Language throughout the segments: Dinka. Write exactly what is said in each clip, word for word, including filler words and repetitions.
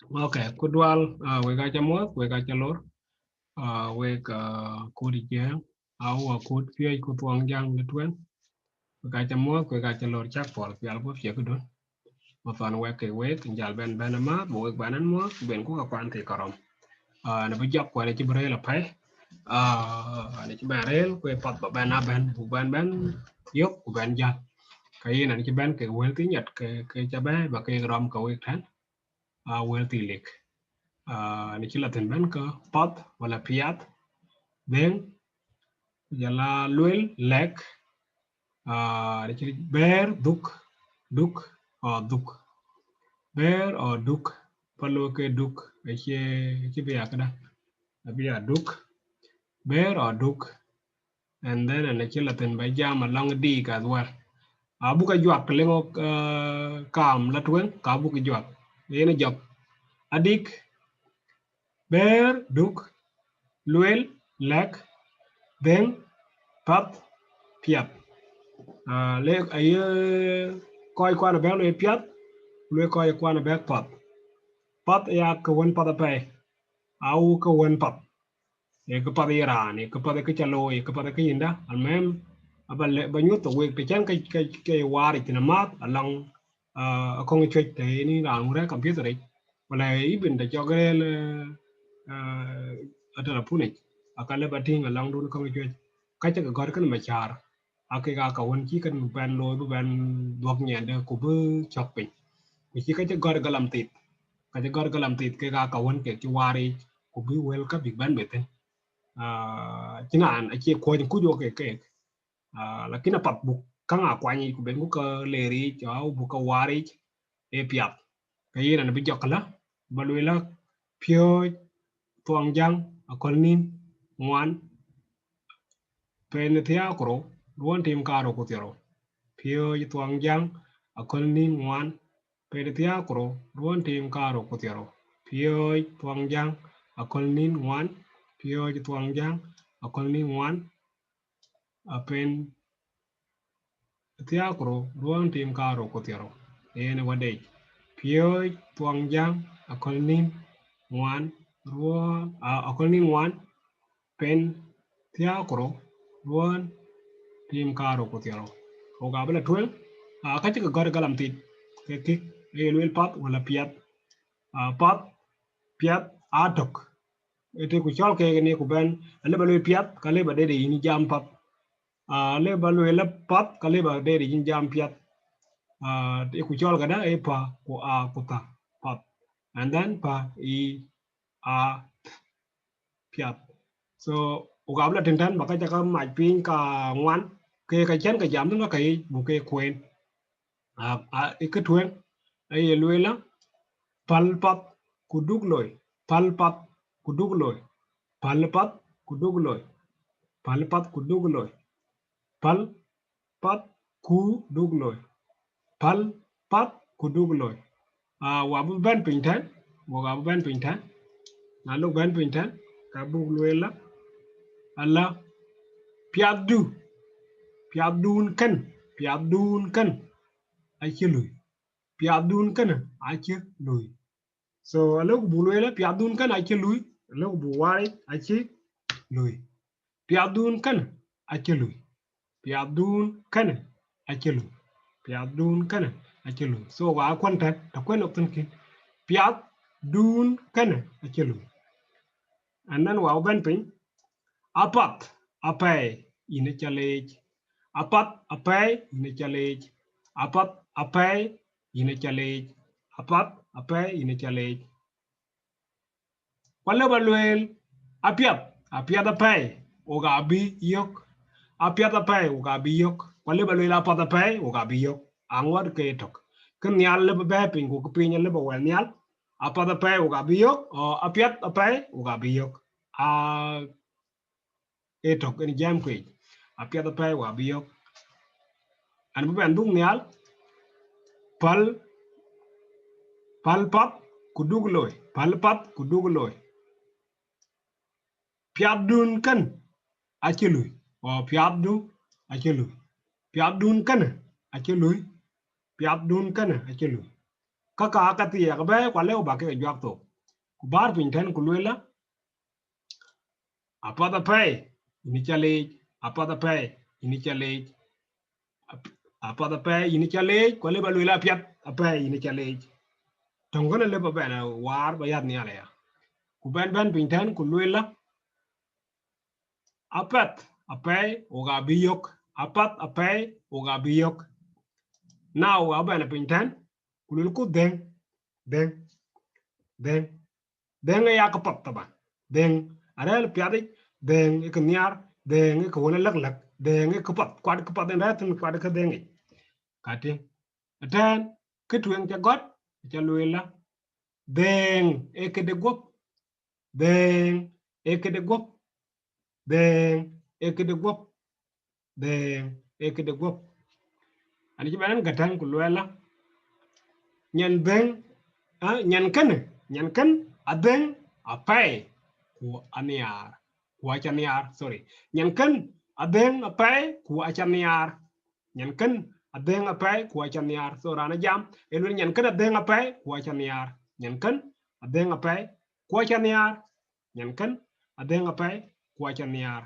Okay, ku dual, uh, wek aca muɔ̈th, wek aca lor, uh, wek, uh, kut Jiëëŋ, au akut piööc ku thuɔŋ Jäŋ de tueŋ. Wek aca muɔ̈th, wek aca lor, cak puɔl pial guɔ̈p cie këdun. Mathan wek ke wek, jal bɛn bɛn amääth, bï wek bɛn ɛn muɔ̈th, ben ku ka kuan thii karɔm. Uh, në bï jɔk kuɛn acï bï rëër apɛi. Uh, në cï bɛn rëër, ku ë path ba bɛn abɛn, buk bɛn bɛn yök, ku bɛn jäl. Ka yen an cï bɛn ke wël thii nyat ke, ke ca bɛ̈ɛ̈i, ba ke rɔm ke wek tɛ̈n. Aa, wël thii lik. Aa, në cï la thïn bɛ̈n ke path wala piath, dhëŋ, ku jɔl a luel, lɛ̈k, aa, në cï bɛ̈ɛ̈r, dhuk, duk, aa, dhuk. Bɛ̈ɛ̈r, aa, duk, pa looi ke duk, acie, acie bï ya këdä, abï ya duk. Bɛ̈ɛ̈r, aa, duk. And then, and acï la thïn ba jam alɔŋ dik as well. Abuk a juak të leŋ ɣok, uh, kaam la tueŋ, ka abuk a juak. Yen a jɔk. Adik, bɛ̈ɛ̈r, duk, luel, lɛ̈k, dhëŋ, path, piath. Uh, le, aye kɔc kuan abɛ̈k luel piath, luel kɔc kuan abɛ̈k path. Path ya ke wën path apɛi. Au ke wën path. Ee kë path ye raan, ee kë path ye kë ca looi, ee kë path ye kë yïndä. Almuhim, aba lɛ, ba nyuɔ̈th thok wek, të cän ke, ke, ke waar yic thïn amääth alɔŋ, ah, akɔ̈ŋ cuëc, të yen yïn raan wun rɛ̈ɛ̈r computer yic, wala even të cɔk rëër, eh, eh, a telephone yic, aka lëu ba tïŋ alɔŋdun akɔ̈ŋ cuëc. Ka cä ke gɔ̈t kënë macäär, aa kek aa ka wën cï kën bɛn looi, bï bɛn dhuɔ̈k nyiɛnde, ku bï cɔ̈k piny. Ku cï ka cï gɔ̈t galam thith, ka cï gɔ̈t galam thith, kek aa ka wën kek cï waar yic, ku bï wëlkä bïk bɛ̈n bei thïn. Ah, cïn raan acie kuɔny kuc wok kek keek. Ah, lakin apath buk käŋ aa kuany yic, ku ben ku ke leer yic, au buk ke waar yic, ee piath. Ke yen an bï jɔk këlä, ba lueel lä, piööc thuɔŋ Jäŋ aköl nïn ŋuan, pɛɛi thiäär ku rou, ruɔ̈ɔ̈n tiim karou ku thiärou. Piööc thuɔŋ Jäŋ aköl nïn ŋuan, pɛɛi thiäär ku rou, ruɔ̈ɔ̈n tiim karou ku thiärou. Piööc thuɔŋ Jäŋ aköl nïn ŋuan, piööc thuɔŋ Jäŋ aköl nïn ŋuan, a pɛɛi thiäär ku rou, ruɔ̈ɔ̈n tiim karou ku thiärou. Yen ë wädec. Piööc thuɔŋ Jäŋ aköl nïn ŋuan, ruɔ̈ɔ̈n, a, aköl nïn ŋuan, pɛɛi thiäär ku rou, ruɔ̈ɔ̈n tiim karou ku thiärou. Ɣok abï la tueŋ, a, ka cï ke gɔ̈t galam thith, ke kïk, ee lueel path wala piath. A, path, piath aa tök. Ë të ku cɔl keek ni ku bɛ̈n, alëu ba lueel piath, ka lëu ba deet yïn jam path. Ah, alëu ba lueel path, ka lëu ba deet yïn jam piath. Ah, ë ku cɔl këdä, ee pa, ku a, ku tha, path. And then pa, i, a, th, piath. So, ɣok abï la tïŋ tɛ̈n, ba ka cä ka mac piny ka ŋuan, ke ka cän ke jam thïn ka yic, buk ke kueen. A, a, ë kë tueŋ, aye lueel lä, päl path ku duk loi, päl path ku duk loi, päl path ku duk loi, päl path ku duk loi, päl path ku duk loi, päl path ku duk loi. A, wa bï bɛ̈n piny tɛ̈n, wa bï bɛ̈n piny tɛ̈n. Na lok bɛ̈n piny tɛ̈n, ka buk lueel lä, ala, piathdu, piathdun kën, piathdun kën acï lui. Piathdun kënë acï lui. So, alëu ku buk lueel, piathdun kënë acï lui, alëu ku buk waar yic, acï lui. Piathdun kënë acï lui. Piathdun kënë acï lui. Piathdun kënë acï lui. So, wa kuɔn tɛ̈n, të kuën ɣok thïn kïn. Piathdun kënë acï lui. And then wa bɛ̈n piny, apath apɛi yïn ë ca leec. Apath apɛi yïn ë ca leec. Apath apɛi yïn ë ca leec. Apath apɛi yïn ë ca leec. Ku alëu ba lueel, apiath, apiath apɛi, ɣok abï yök. Apiath apɛi, ɣok abï yök. Ku alëu ba lueel, apath apɛi, ɣok abï yök. Aŋuɔt ke tök. Kë nhial lëu bï bɛ̈ɛ̈i piny, ku kë piny lëu bï wɛl nhial. Apath apɛi, ɣok abï yök, o apiath apɛi, ɣok abï yök. A, ë tök, ën jam kuec. Apiath apɛi, ɣok abï yök. An bï bɛn dhuk nhial, päl, päl path ku duk loi, päl path ku duk loi. Piathdun kën acï lui, o piathdu acï lui. Piathdun kënë acï lui, piathdun kënë acï lui. Käkä aa ka thiɛɛk bɛ̈ɛ̈i, ku alëu bäk ke juak thok. Ku bäär piny tɛ̈n ku lueel ëlä, apath apɛi, yïn ca leec, apath apɛi, yïn ca leec. Ap-, apath apɛi, yïn ca leec, ku alëu ba lueel apiath apɛi, yïn ca leec. Töŋ kënë alëu ba bɛn waar ba yäth nhial aya. Ku bɛn bɛ̈n piny tɛ̈n ku lueel ëlä, apath apɛi, wok abï yök, apath apɛi, wok abï yök. Na wok abɛn piny tɛ̈n, ku luelku dhëŋ, dhëŋ, dhëŋ. Dhëŋ ë ya këpath taban. Dhëŋ arɛ̈ɛ̈r piath yic, dhëŋ ë kë nhiaar, dhëŋ ë kë wën ë läkläk, dhëŋ ë këpath, kuat këpath en rɛ̈ɛ̈r thïn, kuat kë dhëŋ yic. Ka tïŋ, ëtɛ̈ɛ̈n, kë tueŋ ca gɔ̈t, ca lueel ëlä, dhëŋ ë këde guɔ̈p, dhëŋ ë këde guɔ̈p, dhëŋ ë këde guɔ̈p, dhëŋ ë këde guɔ̈p. An cï bɛn gät tɛ̈n ku lueel ëlä, nyan dhëŋ, ah, nyan kënë, nyan kën adhëŋ apɛi ku anhiaar, ku aca nhiaar, sorry. Nyan kën adhëŋ apɛi ku aca nhiaar. Nyan kën adhëŋ apɛi ku aca nhiaar. So raan ë jam, ë lueel nyan kën adhëŋ apɛi ku aca nhiaar. Nyan kën adhëŋ apɛi ku aca nhiaar. Nyan kën adhëŋ apɛi ku aca nhiaar.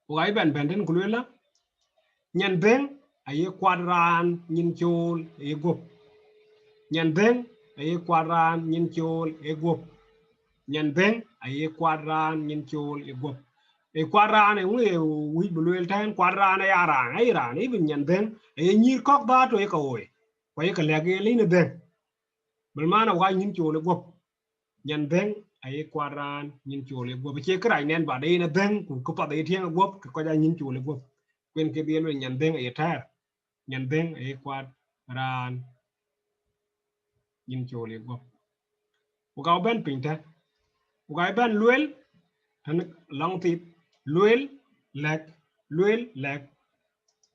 Wok aa bɛn bɛ̈n tɛ̈n ku lueel ëlä, nyan dhëŋ aye kuat raan nyin cool ë guɔ̈p. Nyan dhëŋ aye kuat raan nyin cool ë guɔ̈p. Nyan dhëŋ aye kuat raan nyin cool ë guɔ̈p. Ë kuat raan ë ŋö ye wïc bï lueel tɛ̈ɛ̈n? Kuat raan aya raan, aye raan, even nyan dhëŋ aye nyïïr kɔ̈k dhaatou ye ke ɣoi, ku aye ke lɛ̈k yen lënë dhëŋ. Bï man a wok aa nyin cool ë guɔ̈p. Nyan dhëŋ aye kuat raan nyin cool ë guɔ̈p. Acie kërac nɛn ba de yen adhëŋ, ku këpath aye tiɛ̈ŋ ë guɔ̈p, ke kɔc aa nyin cool ë guɔ̈p. Kuen ke dhiel lueel nyan dhëŋ aye tɛ̈ɛ̈r. Nyan dhëŋ aye kuat raan nyin cool ë guɔ̈p. Wok aa bɛ̈n piny tɛ̈n. Wok aa bɛ̈n lueel tɛ̈n lɔŋ thith, lueel, lɛ̈k, lueel, lɛ̈k.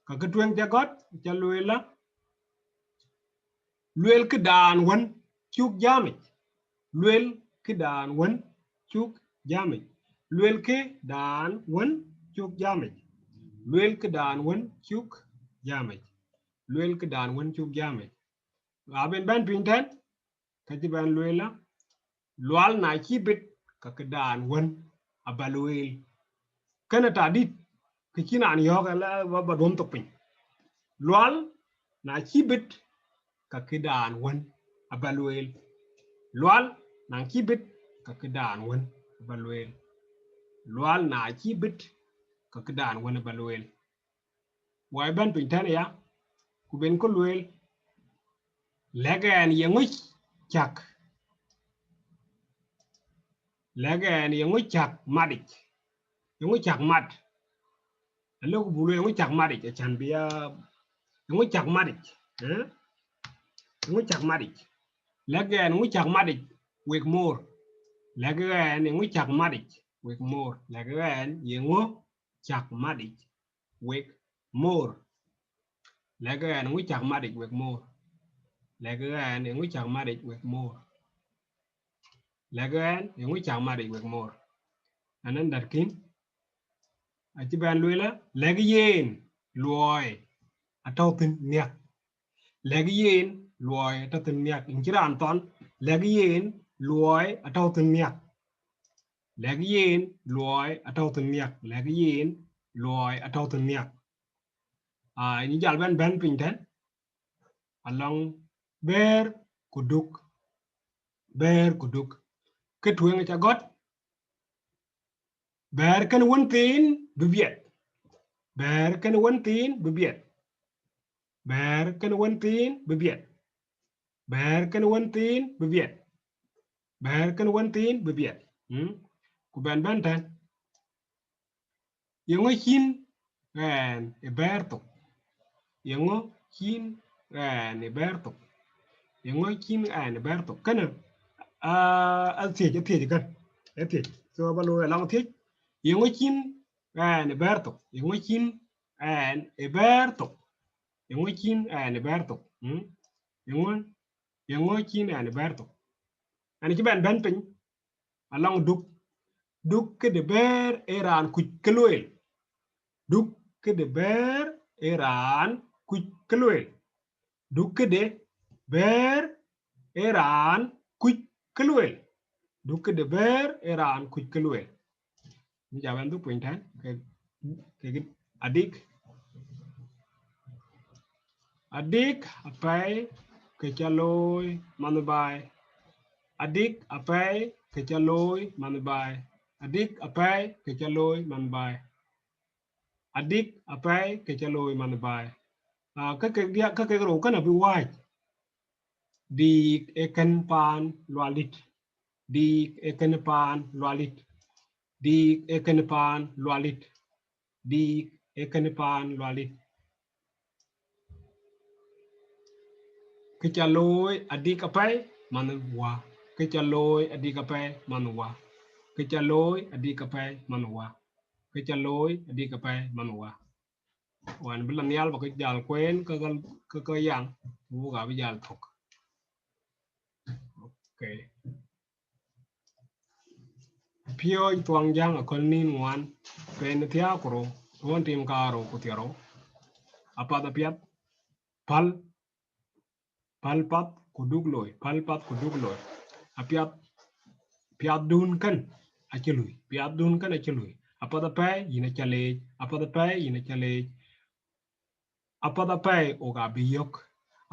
Ka kë tueŋ ca gɔ̈t, ca lueel ëlä, lueel këdan wën cuk jamic. Lueel këdan wën cuk jamic. Lueel këdan wën cuk jamic. Lueel këdan wën cuk jamic. Lueel këdan wën cuk jamic. Abï bɛ̈n piny tɛ̈n, ka cï bɛn lueel ëlä, lual na cïï bit, ka këdan wën aba lueel. Kënë tɛ̈dït, kë cïn raan yɔ̈ɔ̈k ëlä ba, ba duɔ̈m thok piny. Lual na cïï bit, ka këdan wën aba lueel. Lual na cïï bit, ka këdan wën aba lueel. Lual na cïï bit, ka këdan wën aba lueel. Wok aa bɛ̈n piny tɛ̈n aya, ku ben kë lueel, lɛ̈k ɣɛn yeŋö cäk. Lɛ̈k ɣɛn yeŋö cäk matic. Yeŋö cäk mat. Alëu ku buk lueel yeŋö cäk matic, acän bï ya, yeŋö cäk matic, eh? Yeŋö cäk matic. Lɛ̈k ɣɛn yeŋö cäk matic wek moor. Lɛ̈k ɣɛn yeŋö cäk matic wek moor. Lɛ̈k ɣɛn yeŋö cäk matic wek moor. Lɛ̈k ɣɛn yeŋö cäk matic wek moor. Lɛ̈k ɣɛn yeŋö cäk matic wek moor. Lɛ̈k ɣɛn yeŋö cäk matic wek moor. Anɛn dätkïn, acï bɛn lueel ëlä, lɛ̈k yen luɔi atɔ̈u thïn nhiäk. Lɛ̈k yen luɔi atɔ̈u thïn nhiäk. Yïn cï raan thɔn, lɛ̈k yen luɔi atɔ̈u thïn nhiäk. Lɛ̈k yen luɔi atɔ̈u thïn nhiäk. Lɛ̈k yen luɔi atɔ̈u thïn nhiäk. Aa, yïn jal bɛn bɛ̈n piny tɛ̈n, alɔŋ bɛ̈ɛ̈r ku duk. Bɛ̈ɛ̈r ku duk. Kë tueŋ ca gɔ̈t, bɛ̈ɛ̈r kën wën thiin bï biɛt. Bɛ̈ɛ̈r kën wën thiin bï biɛt. Bɛ̈ɛ̈r kën wën thiin bï biɛt. Bɛ̈ɛ̈r kën wën thiin bï biɛt. Bɛ̈ɛ̈r kën wën thiin bï biɛt. Mm? Ku bɛn bɛ̈n tɛ̈n. Yeŋö cïn ɣɛn ë bɛ̈ɛ̈r thok? Yeŋö cïn ɣɛn ë bɛ̈ɛ̈r thok? Yeŋö cïn ɣɛn ë bɛ̈ɛ̈r thok? Kënë, aa, athiëc, athiëc kën. Athiëc. So, ba looi alɔŋ thiëc. Yeŋö cïn ɣɛn ë bɛ̈ɛ̈r thok? Yeŋö cïn ɣɛn ë bɛ̈ɛ̈r thok? Yeŋö cïn ɣɛn ë bɛ̈ɛ̈r thok? Mm? Yeŋö, yeŋö cïn ɣɛn ë bɛ̈ɛ̈r thok? Ɣɛn cï bɛn bɛ̈n piny alɔŋ duk. Duk këde bɛ̈ɛ̈r ë raan kuc kë lueel. Duk këde bɛ̈ɛ̈r ë raan kuc kë lueel. Duk këde Bɛ̈ɛ̈r ee raan kuc kë lueel. Duk këde bɛ̈ɛ̈r ee raan kuc kë lueel. Mï ca bɛn dhuk piny tɛ̈n, ke, ke, adik. Adik apɛi kë ca looi manh baai. Adik apɛi kë ca looi manh baai. Adik apɛi kë ca looi manh baai. Adik apɛi kë ca looi manh baai. Ah, kä kek dia-, kä kek rou kënë abï wääc. Diik ee kën paan Lualdït. Diik ee kën paan Lualdït. Diik ee kën paan Lualdït. Diik ee kën paan Lualdït. Kë ca looi adik apɛi manh wä. Kë ca looi adik apɛi manh wä. Kë ca looi adik apɛi manh wä. Kë ca looi adik apɛi manh wä. Wään bï la nhial ba kë jal kueen kä, kä, kä, kä yaŋ, wok abï jal thök. Okay. Piööc Thuɔŋjäŋ aköl nïn ŋuan, pɛɛi thiäär ku rou, ruɔ̈ɔ̈n tim karou ku thiärou. Apath apiath, päl, päl path ku duk looi, päl path ku duk looi. Apiath, piathdun kën acï lui, piathdun kën acï lui. Apath apɛi yïn aca leec, apath apɛi yïn aca leec. Apath apɛi wok abï yök,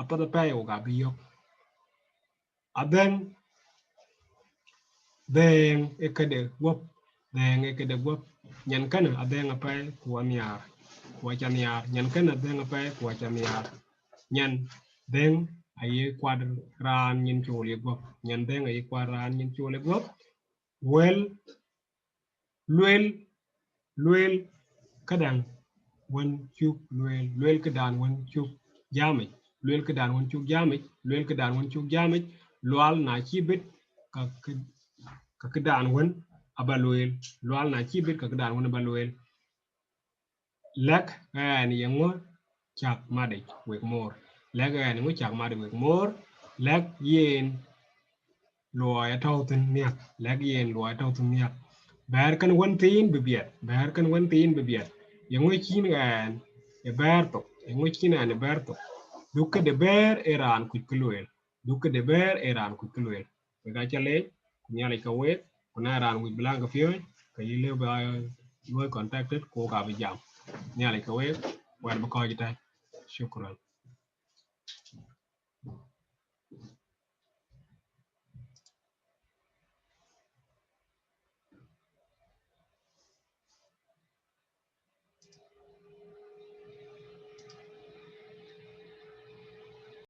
apath apɛi wok abï yök. Adhëŋ, dhëëŋ ee këde guɔ̈p, dhëëŋ ee këde guɔ̈p. Nyan kënë adhëŋ apɛi ku anhiaar, ku aca nhiaar. Nyan kënë adhëŋ apɛi ku aca nhiaar. Nyan dhëŋ aye kuat raan nyin cool ye guɔ̈p. Nyan dhëŋ aye kuat raan nyin cool ye guɔ̈p. Wël, lueel, lueel këdäŋ wën cuk lueel, lueel këdan wën cuk jamic, lueel këdan wën cuk jamic, lueel këdan wën cuk jamic. Lual na cï bit ka kë-, ka këdan wën aba lueel, lual na cï bit ka këdan wën aba lueel. Lɛ̈k ɣɛn yeŋö cäk matic wek moor. Lɛ̈k ɣɛn yeŋö cäk matic wek moor. Lɛ̈k yen luɔi atɔ̈u thïn miäk. Lɛ̈k yen luɔi atɔ̈u thïn miäk. Bɛ̈ɛ̈r kën wën thiin bï biɛt. Bɛ̈ɛ̈r kën wën thiin bï biɛt. Yeŋö cïn ɣɛn ë bɛ̈ɛ̈r thok. Yeŋö cïn ɣɛn ë bɛ̈ɛ̈r thok. Duk këde bɛ̈ɛ̈r ee raan kuc kë lueel. Duk këde bɛ̈ɛ̈r ee raan kuc kë lueel. Wek aca leec, ku Nhialic ke week, ku na raan wïc bï laŋ ke piööc, ke yï lëu ba luɔi contacted, ku wok abï jam. Nhialic ke week, wɛ̈t bï kɔc ëtɛ̈n. Shukran.